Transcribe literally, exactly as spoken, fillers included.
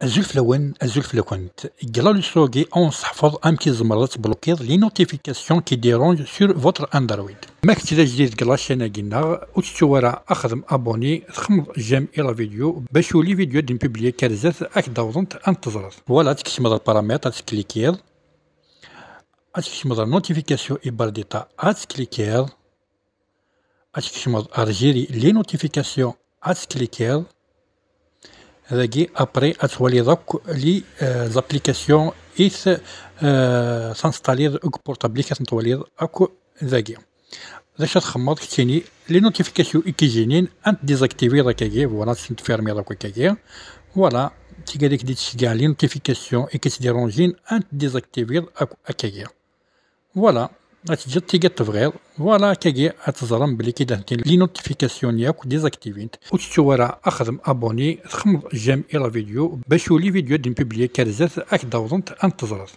Azul fell-awen, azul fell-akent. Deg la leçon-agi, ad nseḥfeḍ amek i tzemreḍ ad tblokiḍ les notifications qui dérangent sur votre Android. Ma kečč d ajdid deg la chaîne-agi-nneɣ, ur tettu ara axdem abonné, txemmeḍ j'aime i la vidéo, bac ul les vidéos ad d-npublier akka ar zdat ad k-d-awḍent ad n-teẓreḍ. Voilà, ad tkecmeḍ les paramètres, ad tklikiḍ. Ad tkecmeḍ les notifications i bardita, ad tklikiḍ. Ad tkecmeḍ ar gérer les notifications, ad tklikiḍ. Dagi, après, ad twaliḍ akk les, euh, applications i t-, euh, tinstaliḍ deg portable-ik, ad ten-twaliḍ akk dagi. D acu ad txemmeḍ keččini? Les notifications i k-ijinin, ad n-désactiviḍ akkagi, voilà, ad ten-tfermiḍ akk akkagi. Voilà, tigad i k-d-ittceggɛen les notifications i k-ittdéranjin, ad n-désactiviḍ akk akkagi. Voilà, ad teǧǧeḍ tigad tebɣiḍ. Voilà, akkagi ad teẓrem belli ki d-heddin les notifications-nni akk désactivint. Ur tettu ara axdem abonné, txemmeḍ j'aime i la vidéo, bac ul les vidéos ad d-npublier akka ar zdat ad k-d-awḍent ad n-teẓreḍ.